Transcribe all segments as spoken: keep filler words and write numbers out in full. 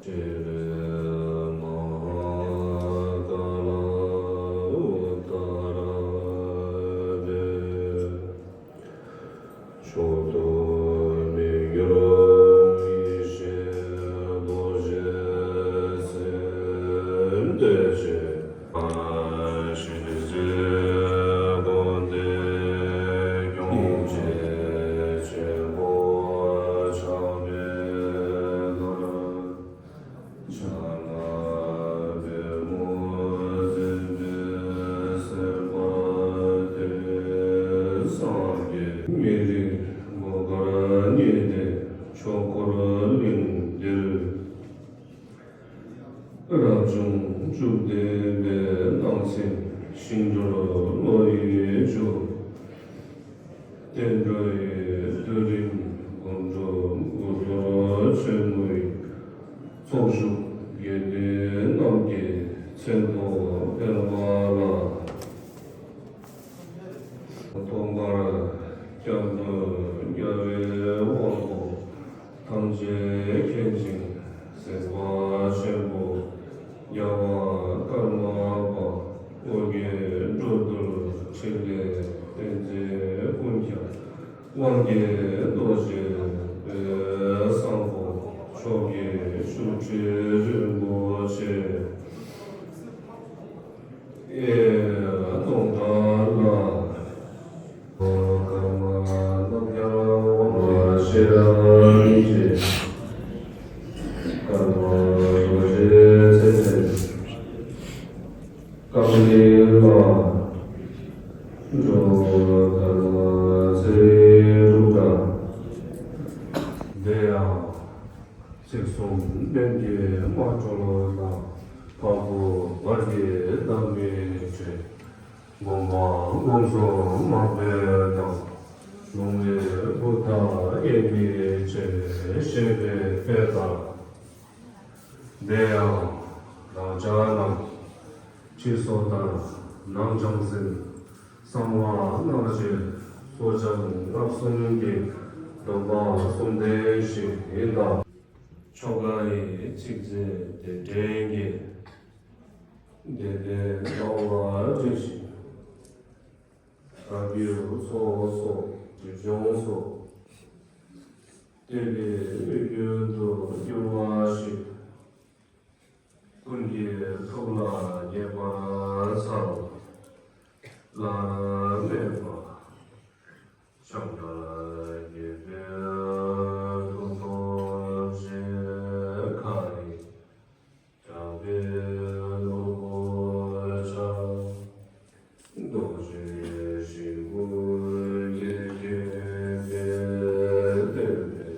ཤྲཱི་མ་ཧཱ་ཀཱ་ལ་ཨུ་ཏ་ར་དེ། མཆོག་ཏུ་མི་འགྱུར་ཡེ་ཤེས་རྡོ་རྗེ་སེམས་དེ་ཆེ། ཞིང་གཤེགས་དགོངས་ཏེ་སྐྱོང་བྱེད་ཆེན་པོ་ཕྱག་འཚལ་ལོ། ཕྱག་ན་པདྨོ་འཛིན་པའི་སེམས་དཔའ་དེ། སངས་རྒྱས་མི་རིགས་མགོན་དཀར་ཉི་ཟླའི་ཆོས་འཁོར་གླིང་འདིར། རབ་བྱུང་བཅུ་བདུན་པའི་སྣང་མཚན་ཞིང་གྲོལ་བློ་ཡི་ཆུ། བསྟན་འགྲོའི་བསྡུས་རིམ་སྒོམ་སྒྲུབ་དགུ་ཚོགས་ཆེན་མོའི་ཚོགས་ཞུགས་དགེ་འདུན་རྣམས་ཀྱི་མཚན་ཐོག་ཕེབས་པ་ལ། ཐོག་མར་སྐྱབས་མགོན་རྒྱལ་བའི་དབང་པོ་ཐམས་ཅད་མཁྱེན་ཅིང་སེམས་དཔའ་ཆེན་པོ་རྒྱལ་བ་ཀརྨ་པ་ཨོ་རྒྱན་འགྲོ་འདུལ་ཕྲིན་ལས་བསྟན་འཛིན་ཀུན་ཁྱབ་དབང་རྒྱལ་རྡོ་རྗེ་དཔལ་བཟང་པོ་མཆོག་གི་བཞུགས་ཁྲི་རིན་པོ་ཆེ། ཨེ་སྟོང་ཕྲག་ལ། ཀརྨ་རྣམ་རྒྱལ་དབང་ཕྱུག་ཆེན་པོ་ཀརྨ་རྡོ་རྗེ་ཚེ་བརྟན་ཀརྨ་ལ། འགྲོ་ཀརྨ་ཚེ་རིང་དྲུག་སྒྲ། དེ་ཡང་། ཚིག་གསུམ་ལྡན་གྱི་མ་གྲོལ་དང་། འཕགས་པོ་བར་གྱི་བདག་མེད་ཆོས། སྒོམ་པ་སྒོམ་གསུམ་མ་སྤེལ་དང་། ལུང་བའི་བུ་དང་དབྱེར་མེད་ཆོས། ཞེས་པའི་དཔེ་ལྟར། དེ་ཡང་རང་ཅག་རྣམས་ཕྱི་སོ་ལྟར་ནང་བྱང་སེམས། གསང་བ་སྔགས་ཆོས་སོ་བྱང་སྔགས་གསུམ་གྱི་སྡོམ་པ་གསུམ་ལྡན་ཞིག་ཡིན་ལ། ཆོ་ག་ཡི་ཚིག་མཛོད་དེ་འདྲའི་གི་དེ་ལྟའི་ལྟ་བ་བསྒྲིམས་ཤིང་། བཀའ་བརྒྱུད་ཚོགས་གསོག་སྒྲིབ་སྦྱོང་སོགས་བསྟན་པའི་དམིགས་ཡུལ་དུ་འགྱུར་བ་ཞིག་ཀུན་གྱིས་ཐུགས་ལ་ངེས་པར་འཚལ། བླ་མེད་པ་ཕྱག་ན་རྒྱལ་པོའི་ཐུགས་དམ་ཞེས་ཁ་རི་གྲགས་པའི་ནོར་བུ་ཆགས། རྡོ་རྗེ་ཞིག་པོ་རྒྱལ་ཁྱོད་པའི་བསྟན་པའི།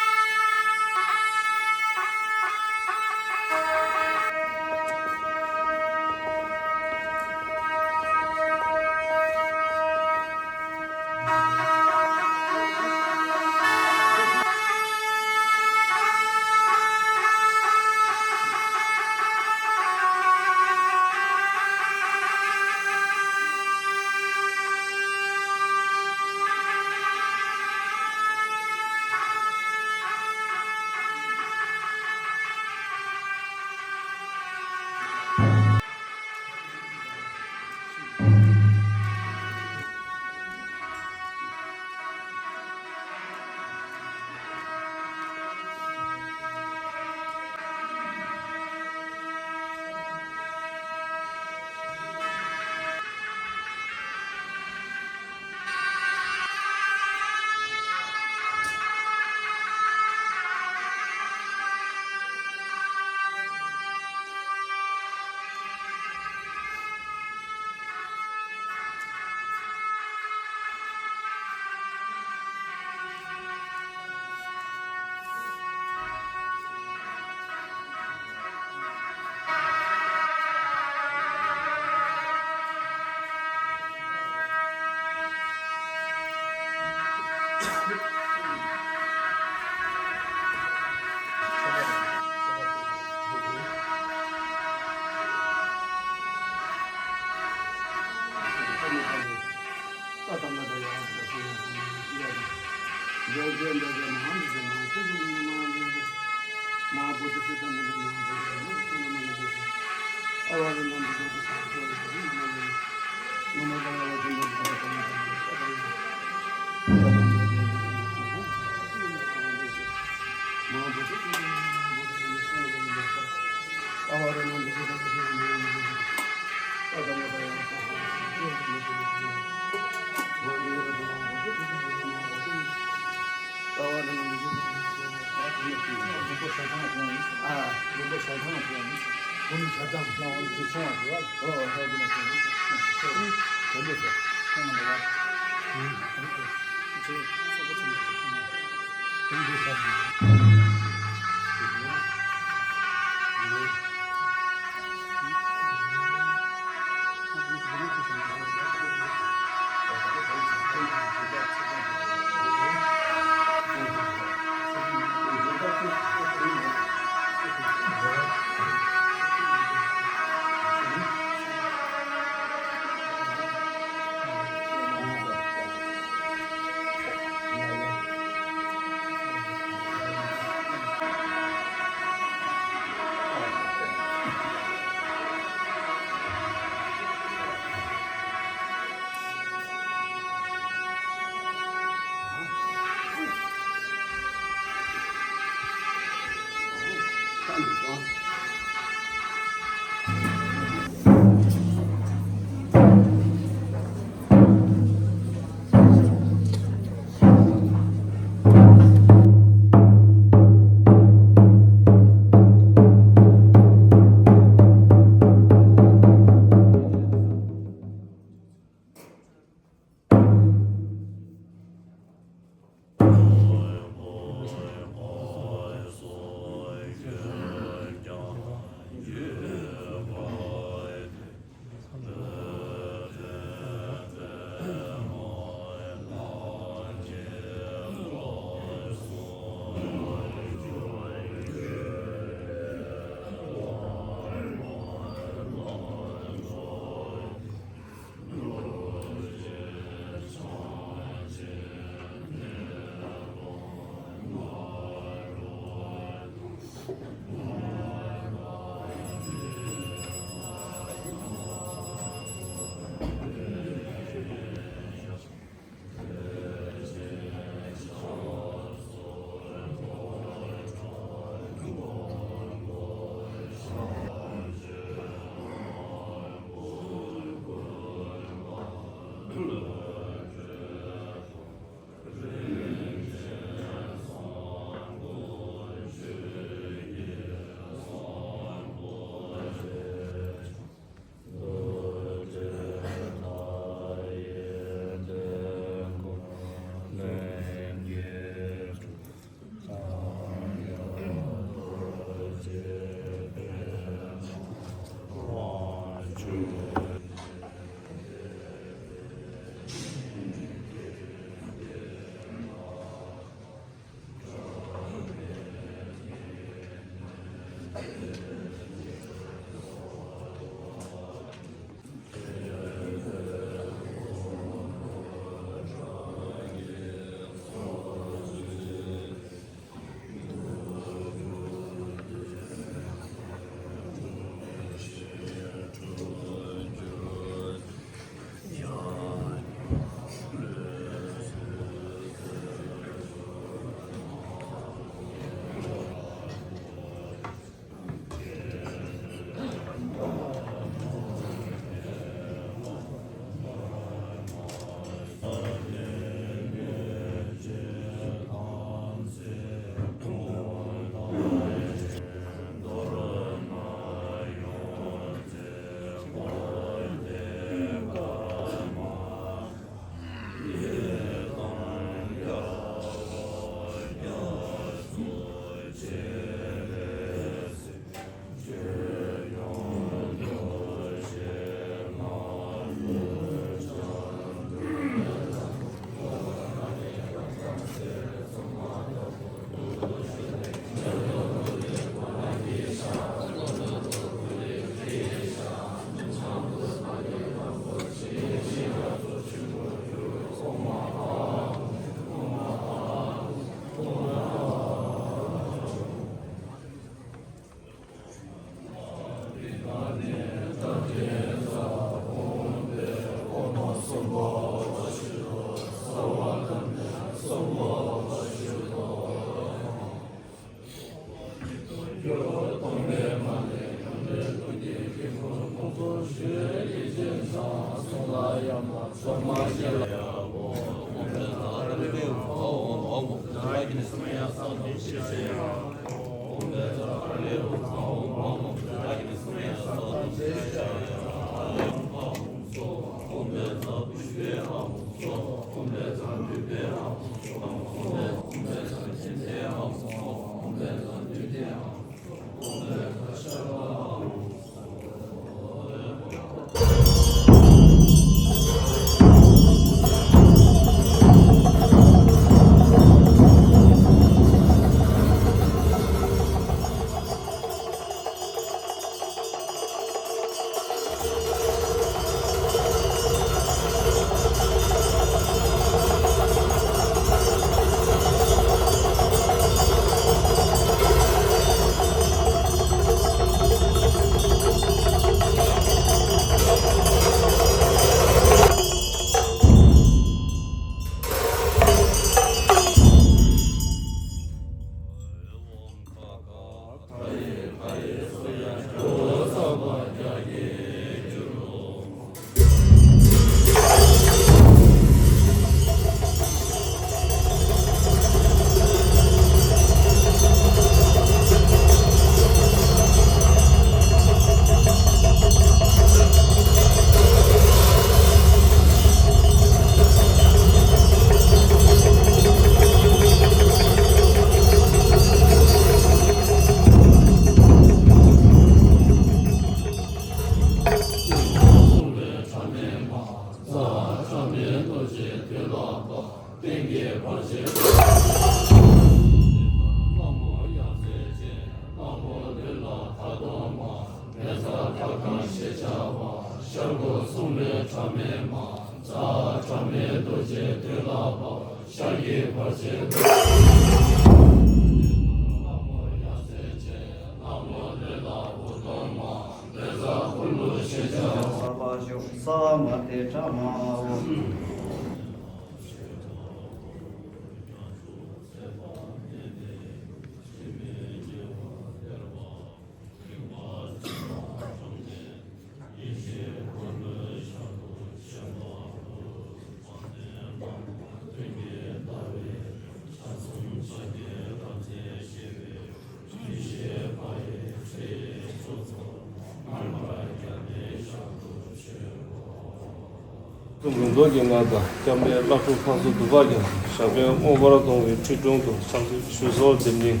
གསུང་གི་མདོ་གི་སྔགས་དང་། སྐྱབས་གནས་བླ་སྤྲུལ་ཕ་ཚོ་འདུས་པ་རྒྱལ། ཞབས་པད་མངོན་པར་གཏོང་བའི་ཁྲི་དྲུང་དུ། ཕྱག་མཛུབ་ཞུ་གསོལ་འདེབས་སྙིང་།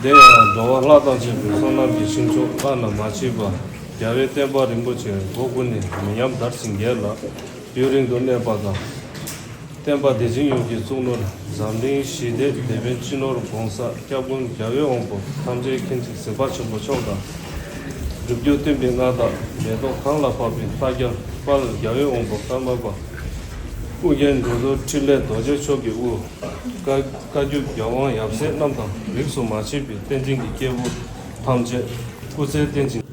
དེ་ཡང་འགྲོ་བ་ལྷ་དང་བཅས་པའི་བསོད་ནམས་ཀྱི་ཁྱུ་མཆོག་བླ་ན་མ་མཆིས་པ་རྒྱལ་བའི་བསྟན་པ་རིན་པོ་ཆེ་སྒོ་ཀུན་ནས་མི་ཉམས་དར་ཞིང་རྒྱས་ལ་ཡུན་རིང་དུ་གནས་པ་དང་། བསྟན་པ་བདེ་ཆེན་ཡུལ་གྱི་གཙུག་ནོར་འཛམ་གླིང་ཞི་བདེའི་དེད་དཔོན་སྤྱི་ནོར་༸གོང་ས་༸སྐྱབས་མགོན་རྒྱལ་བའི་དབང་པོ་ཐམས་ཅད་མཁྱེན་ཅིང་གཟིགས་པ་ཆེན་པོ་མཆོག་དང་། སྒྲུབ་བརྒྱུད་བསྟན་པའི་མངའ་བདག་མེ་ཏོག་གང་ལ་ཕབ་པའི་ལྷ་རྒྱལ་དཔལ་རྒྱལ་བའི་དབང་པོ་ཀརྨ་པ་ཨོ་རྒྱན་འགྲོ་ཚུལ་ཕྲིན་ལས་རྡོ་རྗེ་མཆོག་གི་དབུ། བཀའ་བཀའ་བརྒྱུད་རྒྱལ་དབང་ཡབ་སྲས་རྣམས་དང་རིས་སུ་མ་ཆད་པའི་བསྟན་འཛིན་གྱི་སྐྱེས་བུ་ཐམས་ཅད་སྐུ་ཚེ་བརྟན་ཅིང་།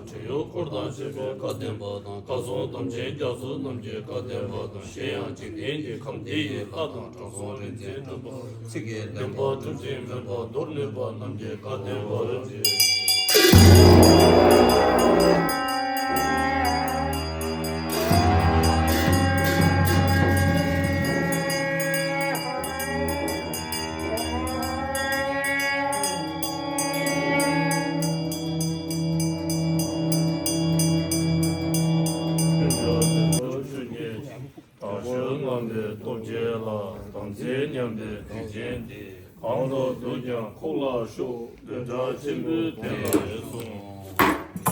བྲན་གཡོག་འཁོར་དང་བཅས་པའི་བཀའ་བསྟན་པ་དང་། བཀའ་སྲུང་དམ་ཅན་རྒྱ་མཚོ་རྣམས་ཀྱི་བཀའ་བསྟན་པ་དང་། གཞན་ཡང་འཇིག་རྟེན་གྱི་ཁམས་འདི་ཡི་ལྷ་དང་དྲང་སྲོང་རིག་འཛིན་སྒྲོན་མ། ཚིག་གི་བདེན་པ་གྲུབ་ཅིང་མུན་པ་འདོར་ནུས་པ་རྣམས་ཀྱི་བཀའ་བསྟན་པར་བཅས། དྲག་ཤུལ་རྔམ་པའི་སྟོབས་ཆེན་ལ། དམ་ཚིག་ཉམས་པའི་སྡིག་ཅན་འདི། གང་དུ་འདུག་ཀྱང་ཁོག་ལ་ཤོག་འདོད་སྒྲ་ཆེན་པོས་དེ་ལ་གསུངས།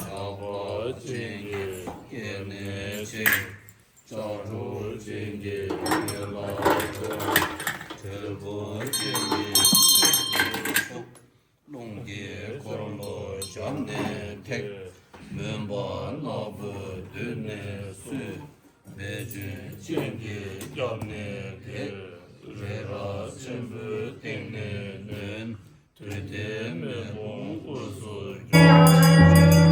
ཞགས་པ་ཅན་གྱི་སྐེད་ནས་ཆེ། ལྕགས་སྒྲོག་ཅན་གྱི་སྐེད་ལ་ཐོགས། དྲིལ་བུ་ཅན་གྱི་སྐེད་ནས་ཤོག་རླུང་གི་འཁོར་ལོ་ཞབས་ནས་ཐེག་མུན་པ་ནག་པོའི་མདུན་ནས་བསུས། བེ་ཅོན་ཅན་གྱི་རྒྱབ་ནས་འགེབས། རི་རབ་ཆེན་པོའི་སྟེང་ནས་ནོན། དུས་མཐའི་མེ་དཔུང་དབུས་སུ་རྒྱུག